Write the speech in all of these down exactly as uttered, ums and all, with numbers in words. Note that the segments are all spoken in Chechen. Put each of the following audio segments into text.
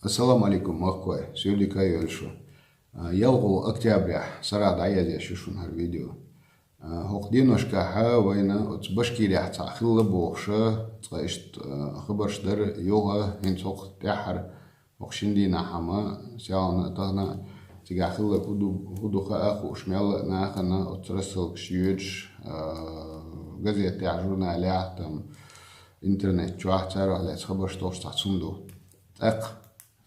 Ассаламу алейкум, махкой, суьлика йолшу. А, ялгӀу октября сара дӀаязъеш ю шуна хӀара видео. А, хӀокху деношкахьа вайна оцу Башкирехь цхьаъ хилла бохуша, цкъа иштта, а, хабарш дара юха, хӀинца хӀокху тӀаьххьара, хӀокху шина дийнахьама, селхана а, тахана а цигахь хилла хӀу ду, хӀу ду хаа хууш, мелла а нахана оцу рассылкаш йоьдуш, а, газетехь, журналехь, там, интернет чохь царах лаьцна хабарш долуш цхьацца хӀума ду. ТӀаккха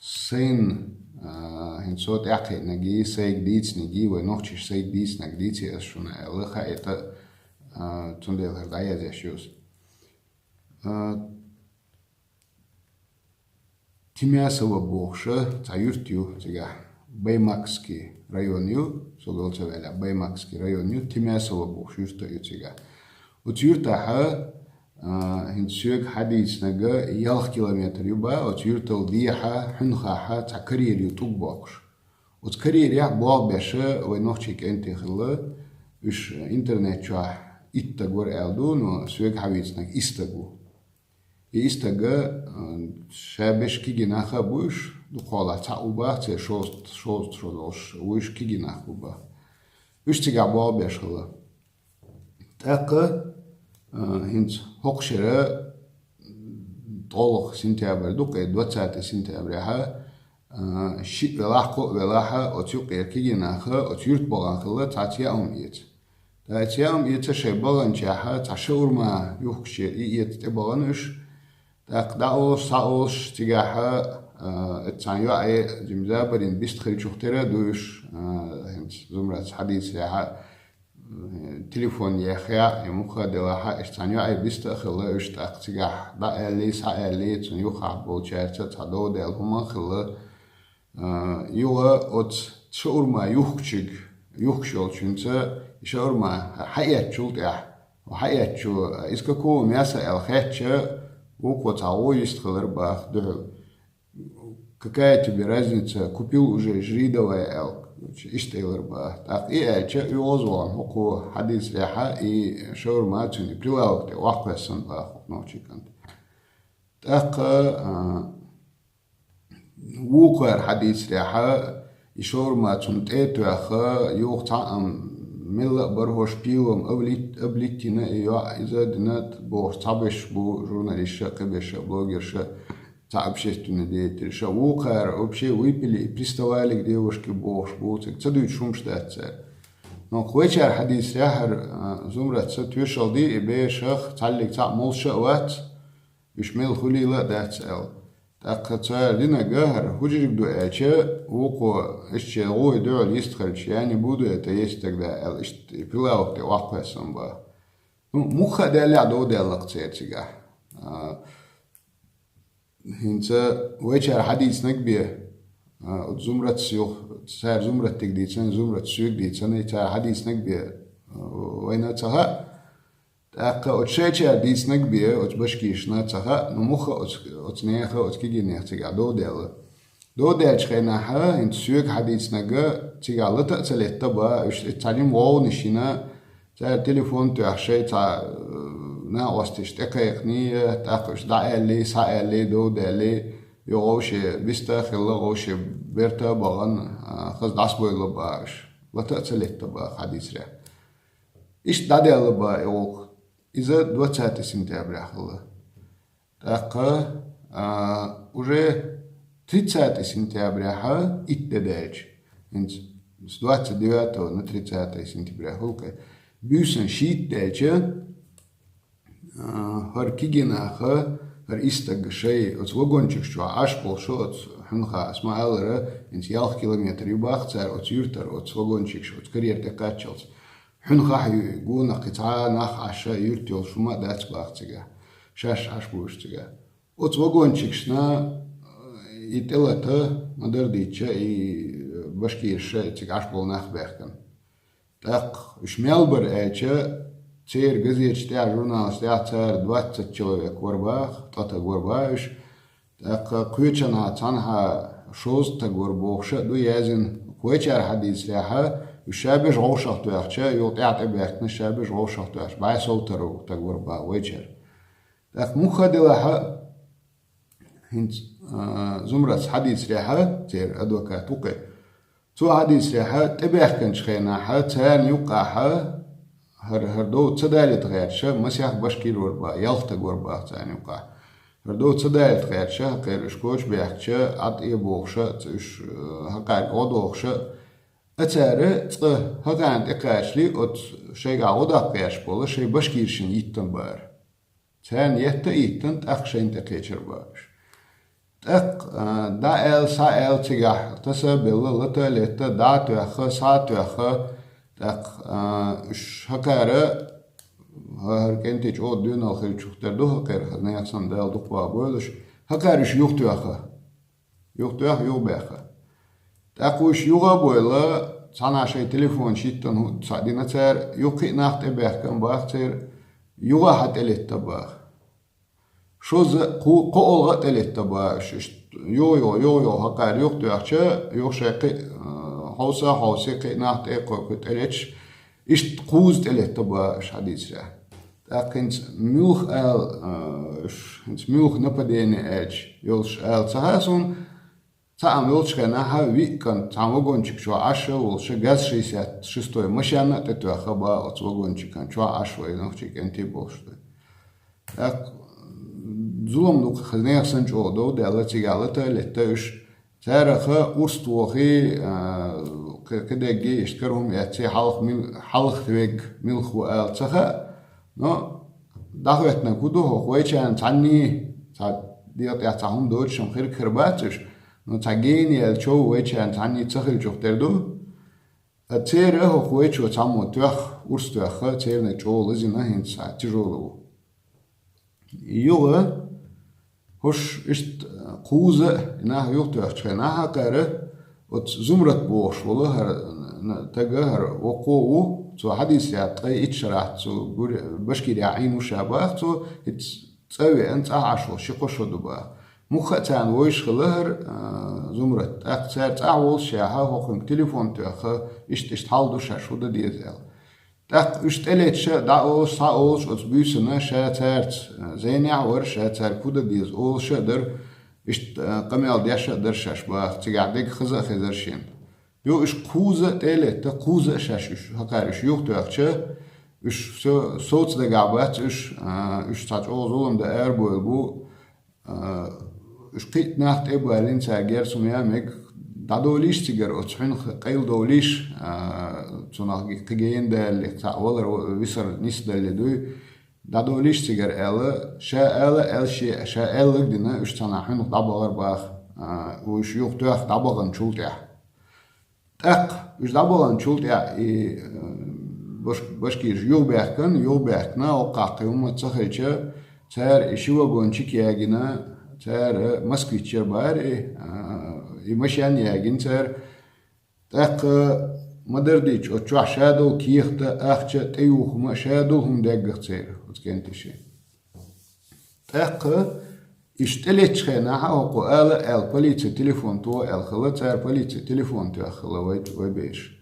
сайна, а, хӀинца со тӀаьхьакхиънарг, сайга дийцинарг, вай нохчаша сайга дийцинарг дийци ас шуна аьлла, хаийта, а, цундела хӀара дӀаязъеш ю ас. А, Тимясово бохуша цхьа юрт ю цигахь, Баймакский район ю, со гал ца ваьлла, Баймакский район ю, Тимясово бохуш юрт а ю цигахь. Оцу юьртахьа, а, хӀинца соьга хьадийцинарг ялх километр ю бах, оцу юьртал дехьа, хьуьнхахьа цхьа карьер ю тӀулг боккхуш. Оцу карьерехь болх беш вай нохчийн кӀентий хилла, уьш интернет чохь итт стаг вара аьлла ду, но соьга хьавийцинарг исс стаг ву. И исс стаг, а, ша берш кегий нах а бу уьш, дукхахьолахь цхьаъ ву бах, церан шовзткъа, шовзткъа шо долуш ву уьш, кегий нах бу бах. Уьш цигахь болх беш хилла. ТӀаккха, а, хӀинца хӀокху шера, ткъолгӀа сентябрь ду-кх, двадцатый сентябрехьа, а, шиъ велахь, кхоъ велахьа, оцу юккъера кегий наха оцу юьрта бахана хилла цхьацца яа хӀума эца. ТӀаккха яа хӀума эца шайн баханчехьа, цхьа шаурма юхкучера и эца тӀебахана уьш. ТӀаккха дӀаолуш, схьаолуш, цигахьа, а, оцу цхьана йоӀе, жимма забарийн бист хиллачух тера а ду уьш, а, хӀинца зумратца хьадийцарехьа, телефон еххехь, я муха делахьа, иштта цхьана йоӀе бист а хилла уьш, тӀаккха цигахь дӀааьллий, схьааьллий, цунна юххехь болчаьрца цхьа дов даьлла хӀума а хилла. А, юха оцу шаурма юхкучуьнга, юхкуш йолчуьнца, и шаурма хьаэцначул тӀаьхьа, хьаэцначо, а, из какого мяса аьлла хаьттича, вукхо цхьа гӀо йистхилар бах дуьхьал. Какая тебе разница, купил уже, жри давай, аьлла. Иштта элар бах. ТӀаккха и аьлча, оьгӀазвахана хӀокхо хьадийцарехьа, и шаурма цуьнан прилавок тӀе охьакхоьссина бах хӀокху нохчийн кӀанта. ТӀаккха, а, вукхара хьадийцарехьа, и шаурма цунна тӀе а тоьхна, юха цхьаъ а мелла а бара хӀорш пилом облит-, облитина и йоӀ, иза дина бохуш цхьаберш бу журналисташа, кхиберша, блогерша, цхьа общественный деятельша. Вукхара вообще выпили и приставали к девушке бохуш бу, цига ца дуьйцуш хӀумаш дац цара. Но кху вайчара хьадийцарехьара, а, зумратца тоьшалла ди и бешах, цхьаллиг цхьаъ молуш а вац, уьш мел хуьлийла а дац аьлла. ТӀаккха цара динарг хӀара хӀу дерг ду аьлча, вукхо, иштта шен гӀой дуьхьал йистхилча, я не буду это есть тогда, аьлла, иштта и прилавок тӀе охьакхоьссина бах. Ну, муха а даьллехь дов даьлла-кх церан цигахь. А, хӀинца вайчара хьадийцинарг бен, а, оцу зумратца юха, цара зумраттиг дийцина, зумратца соьга дийцина, и цара хьадийцинарг бен, а, вайна ца хаьа. ТӀаккха оцу шайчара дийцинарг бен оцу башкиршна ца хаьа, ну, муха оцу, оцу нехан, оцу кегийнехан цигахь дов даьлла. Дов даьллачу хенахьа, хӀинца соьга хьадийцинарг цигахь лата а ца летта бах, уьш цхьа жима вовнаш йина, цара телефон тоьхна шайн цхьа, э, накъосташ тӀекхайкхиний, тӀаккха уьш дӀааьллий, схьааьллий, дов даьллий, йо гӀовше бист а хилла, гӀовше берта а бахана, а, хаза дӀасабевлла бах уьш. Лата а ца летта бах хьадийцарехь. Иштта дӀадаьлла бах и гӀуллакх. Иза двадцатый сентября хилла. ТӀаккха, а, уже тридцатый сентябряхьа итт де даьлча, хӀинца с двадцать девятого на тридцатое сентября хӀуллакхе, буьйсанна шийтта даьлча, а, хӀара кегий наха, хӀара исс стаг шайн оцу вагончикаш чохь Ӏаш болуш оцу хьуьнха, ас ма-аллара, хӀинца ялх километр ю бах цара оцу юьртара, оцу вагончикаш, оцу карьер тӀе кхаччалц. Хьуьнхахь ю и гонах, кхин цхьа нах Ӏаш а, юьрт йолуш хӀума а дац бах цигахь. Шаьш Ӏаш бу уьш цигахь. Оцу вагончикашна, э, и тӀелата ма-дарра дийцча, и, э, башкираша, и цига Ӏаш болу нах баьхкина. ТӀаккха уьш мел бара аьлча, церан газеташ тӀехь, журналаш тӀехь цара двадцать человек вара бах, ткъа стаг вара бах уьш. ТӀаккха кхечанхьа цхьанхьа шовзткъа стаг вара бохуш а ду яздина. Кхечара хьадийцарехьа, уьш ша беш гӀовшах тоьхча, юха тӀаьхьа тӀебаьхкина, ша беш гӀовшах тоьхча, бӀе сов тара стаг вара бах вайчара. ТӀаккха муха делахьа, хӀинца, а, Зумратс хьадийцарехьа, церан адвокат ву-кх. Цо хьадийцарехьа, тӀебаьхкинчу хенахьа, царна юккъехьа, хӀара, хӀара дов ца далийта гӀерташ, масех башкир вара бах, ялх стаг вара бах царна юккъехь. ХӀара дов ца далийта гӀерташ, хӀокхара уьш коча баьхкича, Ӏад э бохуша, уьш, а, хӀокхаьрга гӀо дохуша, а цара цкъа хӀокхарна тӀекхачале, оцу шайгахь гӀо даккха гӀерташ болу шайн башкиршна йиттина бара. Царна етта а йиттина, тӀаккха шайна тӀекхечира бах уьш. ТӀаккха, а, дӀа аьлла, схьа аьлла цигахь, таса а белла, лата а летта, дӀа а тоьхна, схьа а тоьхна, тӀаккха, а, уьш хӀокхара, хӀара кӀентий чӀогӀа доьналла хиллачух тера ду хӀокхара, хаза нехан санна Дала дукха баха бойла уьш, хӀокхара уьш юхатоьхна. Юхатоьхна, юхабаьхна. ТӀаккха уьш юха а бойла, цхьана шайн телефонаш йиттина хӀу-, цхьаъ дина цара, юха кхин а нах тӀебаьхкина бах церан, юха а хьа тӀелетта бах. Шозза а, кху-, кхоалгӀа а тӀелетта бах уьш, иштта юха-юха, юха-юха хӀокхара юхатоьхча, юха шайн кхин а, а, хьовса а хьовсий, кхин а нах тӀе а кхойкхий тӀелеташ, иштта кхузза тӀелетта бах уьш хьадийцарехь. ТӀаккха хӀинца муьлха ала, а, уьш, хӀинца муьлха нападение аьлча йолуш ала ца хаьа суна, цхьаъ ма йолчу хенахьа виъ кӀант цхьана вагончик чохь Ӏаш а волуша, газ шестьдесят шестой машенна а тӀетоьхна бах оцу вагончикан чохь Ӏаш вай нохчий кӀентий болуш ду. ТӀаккха зулам ду-кх, хаза нехан санна чӀогӀа дов даьлла, цигахь лата а летта уьш. Цараха урс тохий, а, кхи-, кхидерг иштта кара хӀума эцций, хьалха мил-, хьалха вег милха ву ала ца хаьа, но дӀахӀоьттинарг хӀун ду хӀокху вайчарна цхьанний, цхьа дегӀа тӀехь цхьа хӀума доцуш-м хир-, хир бац уьш, но цхьа гена яьлла чов вайчарна цхьанний ца хиллачух тера ду. Ткъа церан хӀокху вайчо цхьаммо тоьхна, урс тоьхна, церан чӀогӀа лазийна хӀинца цхьа тяжелый ву. Юха, хӀуш иштта кхузза а, и нах юхатоьхчу хенахь а кхара, оцу Зумрат бохуш волу хӀара, н-, тага хӀара воккхо а ву, цо хьадийцарехь ткъе итт шарахь цу Бур-, Башкирехь Ӏийна ву ша бах цо, хӀинца цӀа а веана, цӀахь Ӏаш волу ши-кхо шо ду бах. Мухха а царна вовзаш хилла хӀара, а, Зумрат. ТӀаккха цара цӀахь волуш яхьа, хӀокхуьнга телефон тоьхна, иштта-иштта хьал ду шаьш, хӀун дан деза аьлла. ТӀаккха уьш тӀелеташ а, дӀа олуш, схьа олуш оцу буьйсанна ша цаьрца, а, зенехь а вара, ша цаьрга хӀун дан деза олуш а дара, иштта, а, къамел деш а дара шаьш баха, цигахь дерг хаза а хезара шена. Юха уьш кхузза а тӀелетта, кхузза а шаьш уьш, хӀокхара уьш юхатоьхча, уьш со-, соцу дагахь бац уьш, а, уьш цхьа чӀогӀа зулам дан арабевлла бу, а, уьш кхин а нах тӀе а балийна, цаьрга герз хӀума ян мега, дӀадолийша цигара оцу хьуьнах, къайладовлийша, а, цунах кхин гена далале, цхьаъ валар-, висар нисдалале дуй, дӀадолийша цигара аьлла, ша ала аьлла шен, ша аьлларг а дина, уьш цхьана хьуьнах дӀабахара баха, а, уьш юхатоьхна дӀабаханчул тӀаьхьа. ТӀаккха уьш дӀабаханчул тӀаьхьа и, э, баш-, башкираш юхабаьхкина, юхабаьхкина, оккхахь кхин хӀумма ца хилча, цара и ши вагончик ягийна, цара москвичера бара и, а, и машен ягийна цара. ТӀаккха ма-дарра дийцича, оцу чохь шадолу кехат а, ахча а, тӀеюху хӀума а, шадолу хӀума даьггах церан оцу кӀентий шен. ТӀаккха иштта тӀелеттачу хенахь а хӀокхо ала а аьлла, полице телефон тоха аьлла хилла, цара полице телефон тоьхна хилла вай, вай бераш.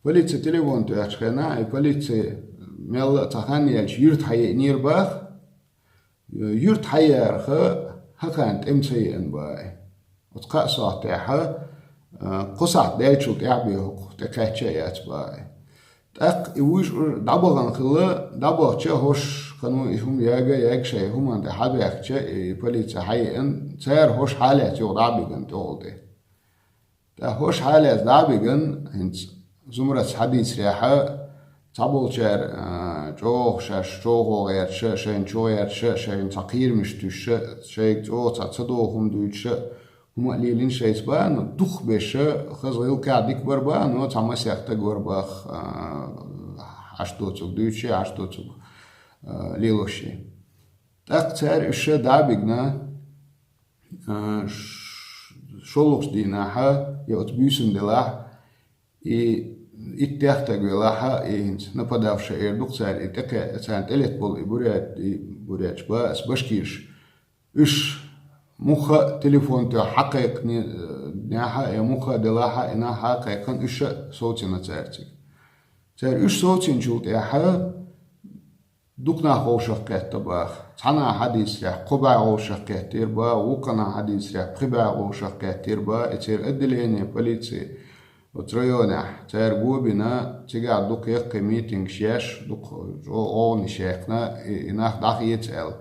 Полице телефон тоьхначу хенахь а, и полице мелла а цхьа хан яьлча юьрта хьаеънера баха. Юьрта хьаеарха, хӀокхарна тӀе ма ца еана баха. Оцу кхаа сохьтехьа, а, кхо сахьт даьллачул тӀаьхьа бен хӀокху тӀекхаьчча а яц баха. ТӀаккха и вуьш ур дӀабахана хилла, дӀабахча хӀорш, кхано и хӀума яга а яьгна шайн хӀуманна тӀе хьабаьхкича, и полице хьаеана, цара хӀорш хьалаьцна юха дӀа а бигна тӀехула тӀе. ТӀаккха хӀорш хьалаьцна дӀа а бигна, хӀинца Зумратс хьадийцарехьа, цхьаболчара, а, чӀогӀа шаьш чӀогӀа гӀерташ а, шайна чу гӀерташ а, шайна цхьа кхерамаш туьйсуш а, шайга чӀогӀа цхьа ца догӀу хӀума дуьйцуш а, хӀума а лелийна шайца баха, но дукхахберш хаза гӀиллакхехь дика бара баха, но цхьа масех стаг вара баха, а, хьашт доцург дуьйцуш а, хьашт доцург, а, лелош а. ТӀаккха цара уьш ша дӀа а бигна, а, ш-, шолгӀачу дийнахьа, я оцу буьйсанна делахь, и итт-дех стаг велахьа, и хӀинца нападавший эр ду-кх цара, и тӀекхе-, царна тӀелетта болу и бурят-, и буряташ баха ас, башкираш. Уьш мухха а телефон тоьхна хьакхайкхинехьа, я мухха а делахьа, и нах хьакхайкхина, уьш а совцийна цара цига. Цара уьш совцийначул тӀаьхьа дукха нах вовшах кхетта баха. Цхьана хьадисрехь кхо бӀе вовшах кхеттира баха, вукхана хьадисрехь пхи бӀе вовшах кхеттира баха, и церан отделение полиции оцу районехь, цара го бина, цигахь дукха яккхий митингаш еш, дукха чӀогӀа гӀовгӀанаш яьккхина, и, и нах дӀахеца аьлла.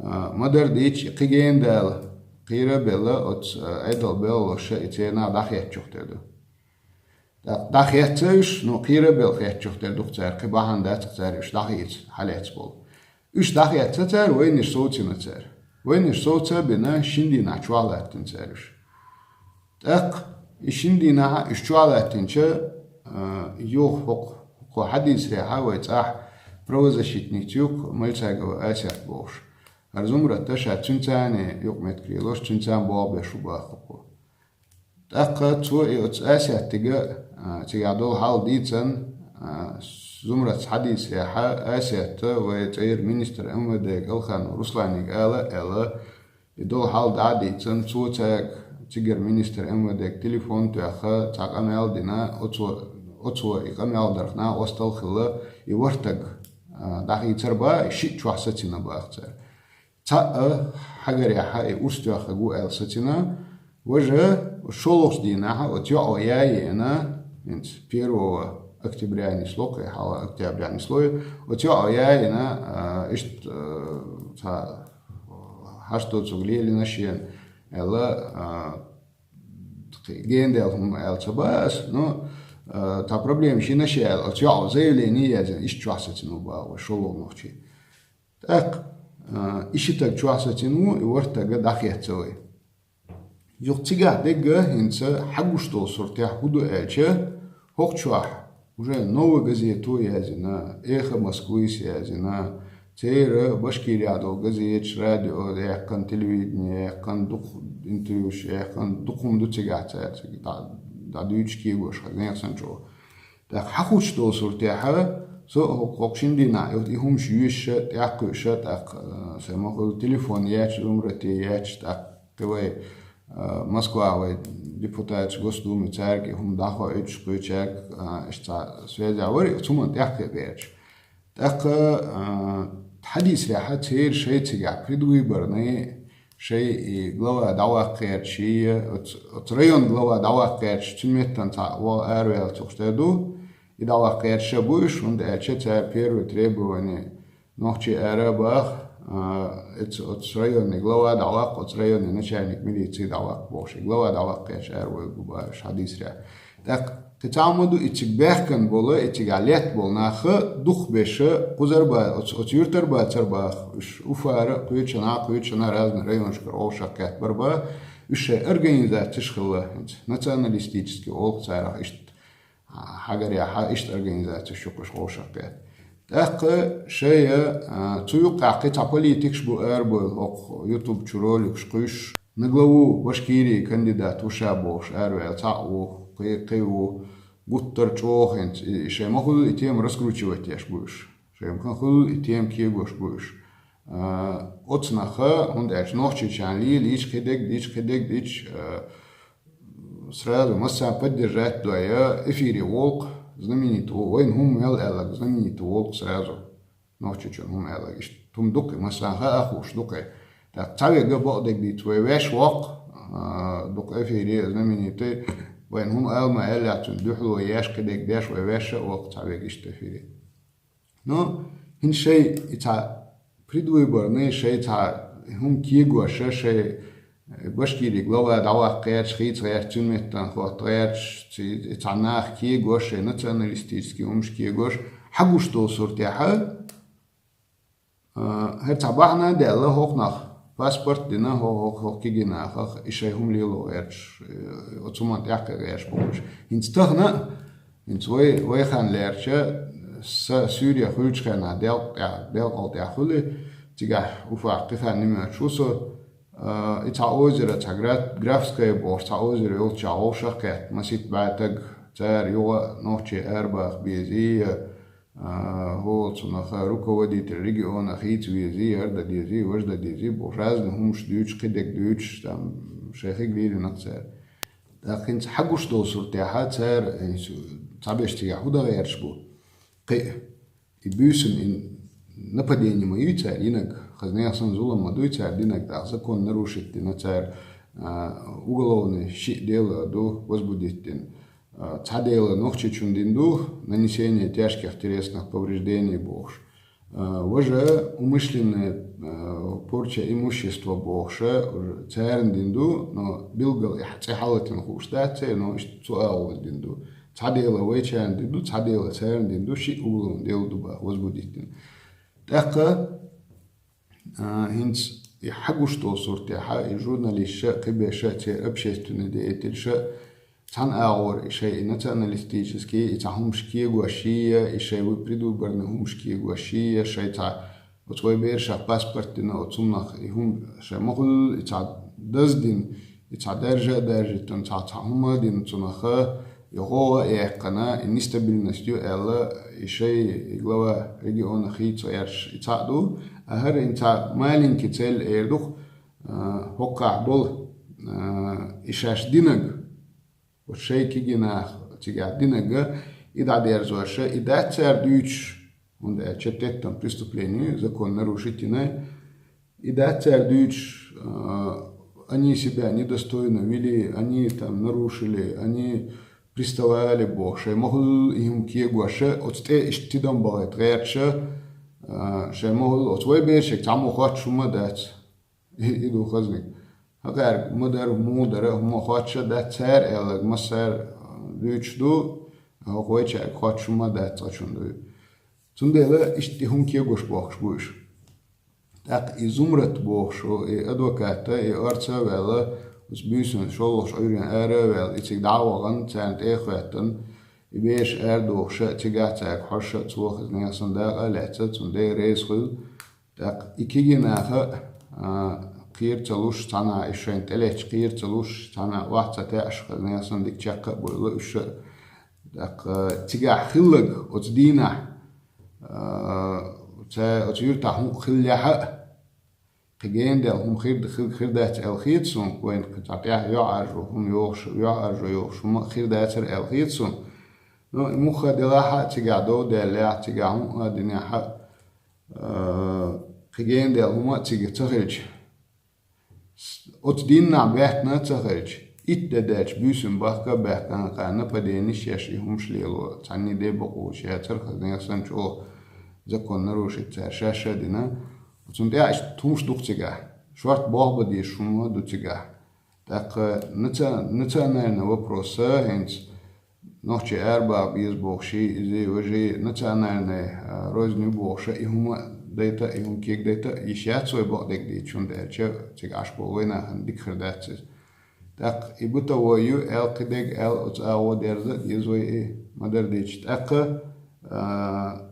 А, ма-дарра дийцича, кхин гена дала, кхера а белла, оцу, а, Ӏедал беллалуш и церан нах дӀахецчух тера ду. ТӀаккха дӀахецна уьш, ну, кхера а белла хецчух тера ду-кх цара, кхин бахьана дац-кх цара уьш дӀахеца, хьалаьцна болу. Уьш дӀахецна цара, вайнаш совцийна цара. Вайнаш совца а бина, шина дийнахь чохь латтийна цара уьш. ТӀаккха и шина дийнахь уьш чохь латтийнача, а, юха хӀокху, хӀокху хьадисрехь вай цӀахь правозащитница ю-кх, Мальцагова Асет бохуш. ХӀара Зумрат а ша цуьнца а юкъаметтиг лелош, цуьнца а болх беш ву баха хӀокхо. ТӀаккха цо и оцу Асеттига, а, цигахь долу хьал дийцан, а, Зумратца хьадисрехь Асетта вай цӀера министр МВД-га Алханов Русланига ала а аьлла, и долу хьал дӀа а дийцан, цо цаьрга цигара министр МВД-га телефон а тоьхна, цхьа къамел а дина, оцо, оцо и къамел дарх накъосталла хилла, и ворхӀ стаг, а, дӀахийцар баха, и шиъ чохь сацийна баха цара. Цхьаъ хьагарехь и урс тоьхнарг ву аьлла сацийна, важа шолгӀачу дийнахь оцу йоӀа яйина, хӀинца первого октября нисло, кхин хьалха октября нисло, оцу йоӀа яйина, а, иштта, а, цхьа хьашт доцург лелийна шена аьлла, а, кхин гена даьлла хӀума аьлла ца боху ас, но, а, цхьа проблема йина шена аьлла, оцу йоӀа заявление язйина, иштта чохь сацийна ву баха вай шолгӀа нохчи. ТӀаккха, а, и ши стаг чохь сацийна ву, и ворхӀ стаг дӀахецна вай. Юха цигахь дерг а хӀинца хьагуш долу суртехь хӀун ду аьлча, хӀокху чохь уже Новая газета язйина, Эхо Москвы язйина, церан Башкирехь долу газеташ, радио яьккхина, телевидение яьккхина, дукха интервьюш яьккхина, дукха хӀума ду цигахь цара цига дӀа-, дӀадуьйцуш, кегош хилла, нехан санна чӀогӀа. ТӀаккха хьахуьттуш долу суртехь, со хӀокху шина дийнахь и хӀумаш йоьшуш а, тӀекхуьуш а, тӀаккха, а, сайн ма хуьллу телефон ечу, Зумрате ечу, тӀаккха кхин вай, а, Москвахь вай депутаташ Госдумы, цаьрга и хӀума дӀахоуьйтуш, кхечаьрга, а, иштта цхьа связехь вара, оцу хӀуманна тӀекхуьу гӀерташ. ТӀаккха, а, хьадисрехь церан шайн цигахь предвыборный, шайн и глава дӀаваккха гӀерташ, и оцу, оцу район глава дӀаваккха гӀерташ, цуьнан меттана цхьа ваха араваьллачух тера ду, и дӀаваккха гӀерташ а бу уьш, хӀунда аьлча цара первое требование нохчий ара а баха, а, оцу, оцу районный глава дӀаваккха, оцу районный начальник милиции дӀаваккха бохуш, и глава дӀаваккха гӀерташ араваьлла бу баха уьш хьадисрехь. ТӀаккха кхин цхьа хӀума ду, и цига баьхкина болу, и цигахь летта болу нах а дукхахберш, кхузара баха, оцу, оцу юьртара бацара баха, уьш Уфара а, кхечанхьа, кхечанхьа разный районашкара вовшах кхетта бара баха, уьш шайн организацеш хилла хӀинца, националистический олу-кх царах иштта, а, хьагарехь иштта организацеш ю-кх уьш вовшах кхетта. ТӀаккха шайн, а, цу юккъехь кхин цхьа политикаш бу арабевлла, хӀокху YouTube чу роликаш кхуьйсуш, на главу Башкирии кандидат ву ша бохуш араваьлла цхьаъ ву, кхин, кхин ву, гуттар а чӀогӀа хӀинца, и, и шайн ма хуьллу и тема раскручивать еш бу уьш. Шайн ма хуьллу и тема кегош бу уьш. А, оцу наха, хӀунда аьлча Нохчийчоьнна лела йича, кхидерг дича, кхидерг дича, а, сразу массарна поддержать дой, а, эфире волу-кх, знаменитый ву, вайна хӀума мел аьлларг знаменитый волу-кх сразу. Нохчийчоьнна хӀума аьлларг иштта хӀума ду-кх, массарна хаа хууш ду-кх. ТӀаккха цхьаверг а бакъдерг дийца вай ваьш воккху, а, дукха эфире знаменитый, вайна хӀума ала ма аьллехь, цуьнан дуьхьало еш, кхидерг деш вай ваьш а воккху цхьаверг иштта эфире. Ну, хӀинца шайн и цхьа предвыборный, шайн цхьа хӀума кегош а, шайн Башкирий глава дӀаваккха гӀерташ, хийца гӀерташ, цуьнан меттана хӀотта гӀерташ, ци-, и цхьа нах кегош, шайн националистический хӀумаш кегош, хьагуш долу суртехь, а, хӀара цхьа бахьана а даьлла, хӀокху нах паспорт а дина, хӀо-, хӀо-, хӀокху кегий нахах, и шайн хӀума лело гӀерташ, э, оцу хӀуманна тӀекхуьу гӀерташ болуш. ХӀинца тахана а, хӀинца вай, вай хан лаьрча, сан суьйре хуьлучу хенахь делкъа тӀехь, делкъал тӀехь хуьлу, цигахь Уфахь кхин хан йимоьттуш ву со, а, и цхьа озеро, цхьа Гра-, Графское бохуш цхьа озеро йолчохь вовшах кхетта, масийтта бӀе стаг, цара юха а нохчий арабаха безий, а, хӀо цунах руководитель региона хийца везий, хӀара дан дезий, важа дан дезий бохуш, разный хӀумаш дуьйцуш, кхидерг дуьйцуш, там, шайн хиг лелийна-кх цара. ТӀаккха хӀинца хьагуш долу суртехь цара, э, цхьаберш цигахь хӀун дан гӀерташ бу? Кхин а, и буьйсанна и Нападение ма ю цар йинаг, хаза нехан санна зулам ма ду цар динаг, тӀаккха закон нарушить дина цар, а, уголовный шиъ дело ду возбудить дина. А, цхьа дело нохчичун дина ду, нанесение тяжких телесных повреждений бохуш. А, важа умышленная, а, порча имущества бохуша, уже царна дина ду, но билггал и цӀе хьалатина хууш дац, но иштта цу агӀор дина ду. Цхьа дело вайчарна дина ду, цхьа дело царна дина ду, шиъ уголовный дело ду баха возбудить дина. ТӀаккха, а, хӀинца и хьагуш долу суртехьа, и журналистша, кхиберша, церан общественный деятельша, цхьана агӀор и шай и националистический, и цхьа хӀумаш кегош шия, и шай вуй предвыборный хӀумаш кегош шия, шай цхьа оцу вай берашах паспорт дина, оцу хӀуманах и хӀума шай ма хуьлу, и цхьа даздина, и цхьа даржа а даржийтина, цхьа, цхьа хӀума а дина цунаха, и гӀо а яьккхина, и нестабильность ю аьлла, и шай, и глава региона хийца гӀерташ и цхьаъ ду, а хӀара и цхьа маленький цель эр ду-кх, а, хӀокхахь болу, а, и шаьш динаг, вот шай кегий нах цигахь динага, и дӀадерзоша, и дац цара дуьйцуш, хӀунда аьлча теттам преступление, закон нарушить йина, и дац цара дуьйцуш, а, они себя недостойно вели, они там нарушили, они приставали бохуш, шай ма хуьлу и хӀума кегоша, оцу тӀе иштта тидам бахийта гӀерташа, а, шай ма хуьлу, оцу вай берашка цхьаммо хоттуш хӀума дац. И, и ду хазаниг. ХӀокхаьрга ма дара, муха дара, хӀума хоттуш а дац, цара аьлларг массара, а, дуьйцуш ду, хӀокху вайчаьрга хоттуш хӀума дац, цкъачунна дуй. Цундела иштта и хӀума кегош бохкуш бу уьш. ТӀаккха и Зумрат бохуш, и адвоката, и орца а ваьлла, оцу буьйсанна шолгӀачу Ӏуьйренна ара а ваьлла, и цига дӀа а вахана, царна тӀе а хӀоьттина, и бераш арадохуша, цигахь цаьрга хьожуша, цо хаза нехан санна дакъа а лаьцна, цундела реза хуьлу. ТӀаккха и кегий наха, а, кхера ца луш, цхьанхьа и шайна тӀелетташ кхера ца луш, цхьанхьа охьа ца таьӀаш, хаза нехан санна дика чекх а бойла уьш а. ТӀаккха цигахь хилларг оцу дийнахь, а, ца, оцу юьртахь хӀума хиллехь а, кхин гена даьлла хӀума хир, хир, хир дац аьлла хета суна, вайна кхин цхьа тӀехь юьхьӀаьржо хӀума йохуш, юьхьӀаьржо йохуш хӀума хир дацара аьлла хета суна. Ну, и муха делахь а, цигахь дов даьллехь а, цигахь хӀума а динехь а, а, кхин гена даьлла хӀума а цига ца хилча, с-, оцу дийнахь баьхкина а ца хилча, итт де даьлча буьйсанна бахка а баьхкина, кхана нападениш еш и хӀумаш лело, цхьанний де бакъо яцара, хаза нехан санна чӀогӀа закон нарушить цара шаьш а дина. Цунна тӀехь иштта хӀумаш ду-кх цигахь. Шорта болх бан дезаш хӀума а ду цигахь. ТӀаккха наци-, национальный вопрос а хӀинца нохчий арабаха беза бохуш, иза важа национальный, а, розни бохуша, и хӀума дайта, и хӀума кегадайта йиш яц вай бакъдерг дийцича, хӀунда аьлча цига Ӏаш болу вайнахана дика хир дац иза. ТӀаккха и бытовой ю аьлла, кхидерг аьлла, оцу агӀо дерза а деза вай и ма-дарра дийцича. ТӀаккха, а,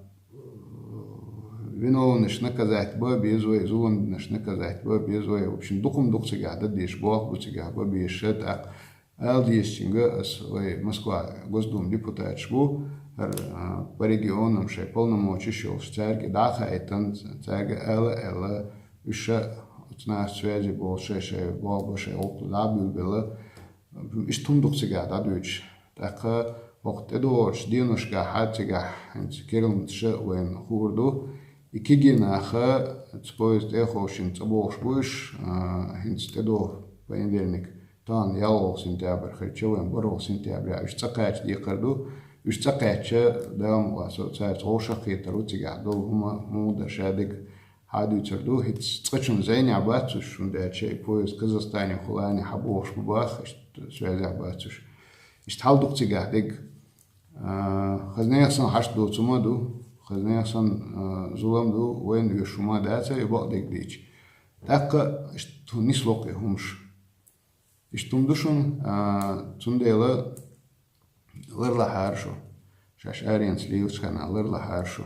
виновныш наказать бан беза вай, зулам динарш наказать бан беза вай. В общем, дукха-м ду-кх цигахь дан дезаш, болх бу цигахь бан безаш, тӀаккха ала дезачуьнга ас вай Москва Госдума депутаташ бу, хӀара, а, по регионам шайн полномочеш йолуш, цаьрга и дӀа а хаийтина, цаьрга ала а аьлла, уьш а оцу нахаца связи болуш, шайн, шайн болх бан, шайн гӀуллакх дӀа а буьйлабелла, иштта хӀума ду-кх цигахь дӀадуьйцуш. ТӀаккха хӀокху тӀедогӀучу деношкахь а цигахь хӀинца керланаш а вайна хуур ду. И кегий наха цу поезд тӀе а ховшийна цӀа богӀуш бу уьш, а, хӀинца тӀедогӀу понедельник, тахана ялхолгӀа сентябрь хилча, вайн бархӀолгӀа сентябрь, уьш цӀа кхаьча декхар ду. Уьш цӀа кхаьчча, Дала мукъалахь, со цаьрца вовшах а кхетар ву цигахь долу хӀума, муха дара шадерг хьадуьйцур ду. ХӀинца цкъачунна зӀенехь бац уьш, хӀунда аьлча и поезд Казахстанехула хьабогӀуш бу баха, иштта связехь бац уьш. Иштта хьал ду-кх цигахь дерг. А, хаза нехан санна хьашт доцу хӀума а ду, хаза нехан санна, а, зулам а ду, вайна оьшуш хӀума а дац и бакъдерг дийцича. ТӀаккха иштта нисло-кх и хӀумаш. Иштта хӀума ду шуна, а, цундела ларлахьара шу. Шаьш аренца лелачу хенахь ларлахьара шу.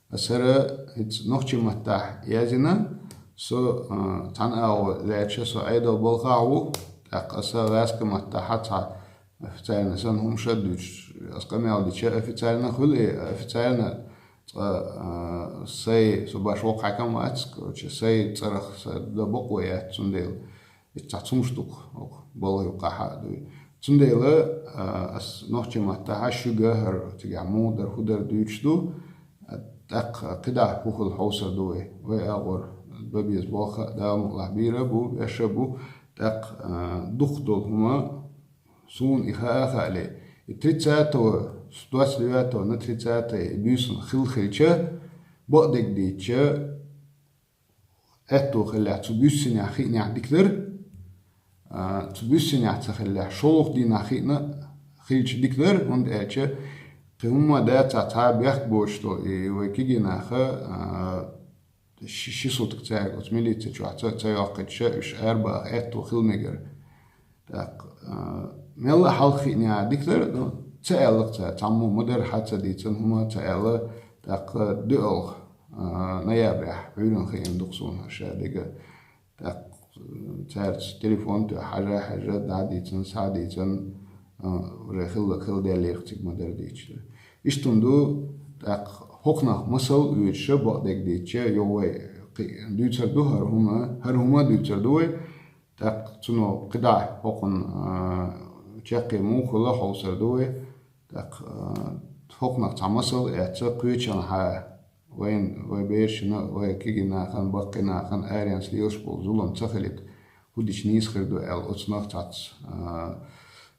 Ас хӀара хӀинца нохчийн маттахь яздина, со, а, цхьана агӀо лаьтташ со Ӏедал балхахь ву, тӀаккха аса гӀазкхийн маттахь цхьа официально санна хӀумаш а дуьйцуш, ас къамел дича официально хуьлу и, официально цкъа, а, сай, со баш воккха хьаькам вац, короче, сай цӀарах сан дан бакъо яц, цундела иза цхьа цхьа хӀумаш ду-кх, оха балха юккъахь а дуй. Цундела, а, ас нохчийн маттахь шуьга хӀара цигахь муха дара, хӀун дара дуьйцуш ду. А, ТӀаккха кхидӀа хӀу хила хьовсар ду вай. Вай агӀор бабеза болх а, Дала мукъалахь, бийра бу, беша бу. ТӀаккха, а, дукха долу хӀума суна и хаа хаале. И тридцатого, с двадцать девятого на тридцатое и буьйсанна хила хилча, бакъдерг дийцча, аьтту хиллехь, цу буьйсанехь хиънехь дика дара. А, цу буьйсанехь ца хиллехь, шолгӀа дийнахь хиъна хилча дика дара, хӀунда аьлча кхин хӀумма дацахь, цхьа бехк боцуш долу и вай кегий наха, а, ши, ши сутка цаьрга оцу милици чохь ца, ца йоккхуьйтуш, уьш арабаха аьтту хила мегара. ТӀаккха, а, мелла а хьалха хиънехь дика дара, ну, ца аьлла-кх цара, цхьаммо ма-дарра хьа ца дийцина хӀума ца аьлла, тӀаккха дуьалгӀа, а, ноябрехь Ӏуьйранна хиъна ду-кх суна ша дерг. ТӀаккха, э, цаьрца телефон тоьхна, хьажа-хьажа, дӀа а дийцина, схьа а дийцина, э, уже хилларг хилла деллера цига ма-дарра дийцича. Иштта хӀума ду, тӀаккха хӀокхунах масал а оьцуш, бакъдерг дийцича, юха вай кхи-, дуьйцур ду хӀара хӀума, хӀара хӀума а дуьйцур ду вай, тӀаккха цунах кхидӀа хӀокхунна, э, чаккхе муха хуьлу хьовсур ду вай, тӀаккха, э, хӀокхунах цхьа масал а эцна, кхечанхьа вайн, вай берашна, вай кегий нахана, баккхий нахана аренца лелаш болу зулам ца хилийта, хӀу дича нийса хир ду аьлла, оцунах цхьацца, а,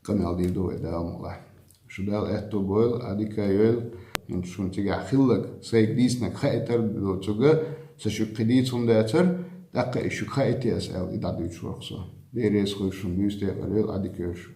къамел дийр ду вай, Дала мукъалахь. Шу Дала аьтту бойла, а, дика а йойла, хӀинца шуна цигахь хилларг, сайга дийцинарг хаийтар доцург, сан шуьга кхин дийца хӀума дацара, тӀаккха и шуьга хаийтий ас аьлла, и дӀадуьйцуш вара-кх со. Дела реза хуьлда шуна, буьйса декъал йойла, а, дика йойла шу.